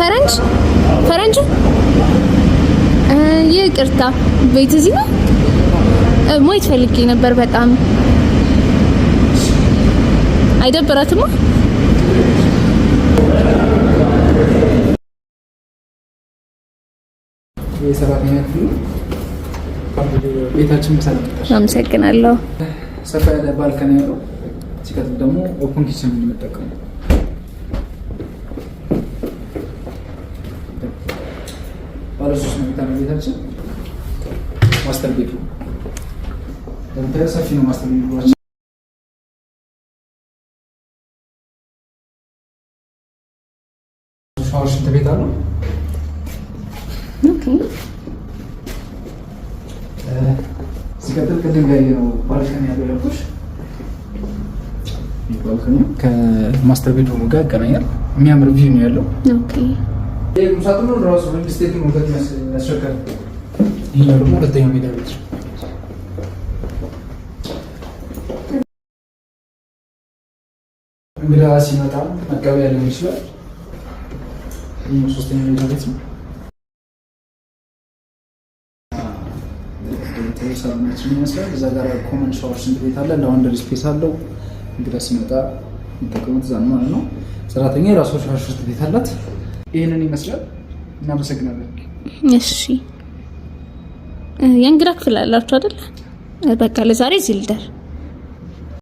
ፈረንጅ ፈረንጁ፣ ይቅርታ፣ ቤት እዚህ ነው? ማየት ፈልጌ ነበር በጣም። አይደብራትማ? የሰራተኛ ክፍል ቤታችን በሰላም መጣሽ። አመሰግናለሁ። ሰፋ ያለ balcony ያለው፣ ሲቀጥል ደግሞ open kitchen የምንጠቀመው፣ ባለ ሶስት መኝታ ነው ቤታችን። Master bedroom እንደምታየው ሰፊ ነው master bedroom። ሻወር፣ ሽንት ቤት አለው። ሲቀጥል ቅድም ያየነው balcony ያለው ያልኩሽ balcony ከ master bedroom ጋር ያገናኛል። የሚያምር view ነው ያለው። ቁምሳጥኑ ራሱ real estate መውጣት ያስቸግራል። ይሄኛው ደግሞ ሁለተኛው መኝታ ቤት ነው። እንግዳ ሲመጣ መቀበያ ሊሆን ይችላል። ይሄኛው ሶስተኛው መኝታ ቤት ነው። ሳሎናችን ይመስላል። እዛ ጋር common shower ሽንት ቤት አለ። Laundry space አለው። እንግዳ ሲመጣ የሚጠቀሙት እዛ ነው ማለት ነው። ሰራተኛ የራሷ ሻወር ሽንት ቤት አላት። ይህንን ይመስላል። እናመሰግናለን። እሺ፣ የእንግዳ ክፍል አላችሁ አይደል? በቃ ለዛሬ እዚህ ልደር።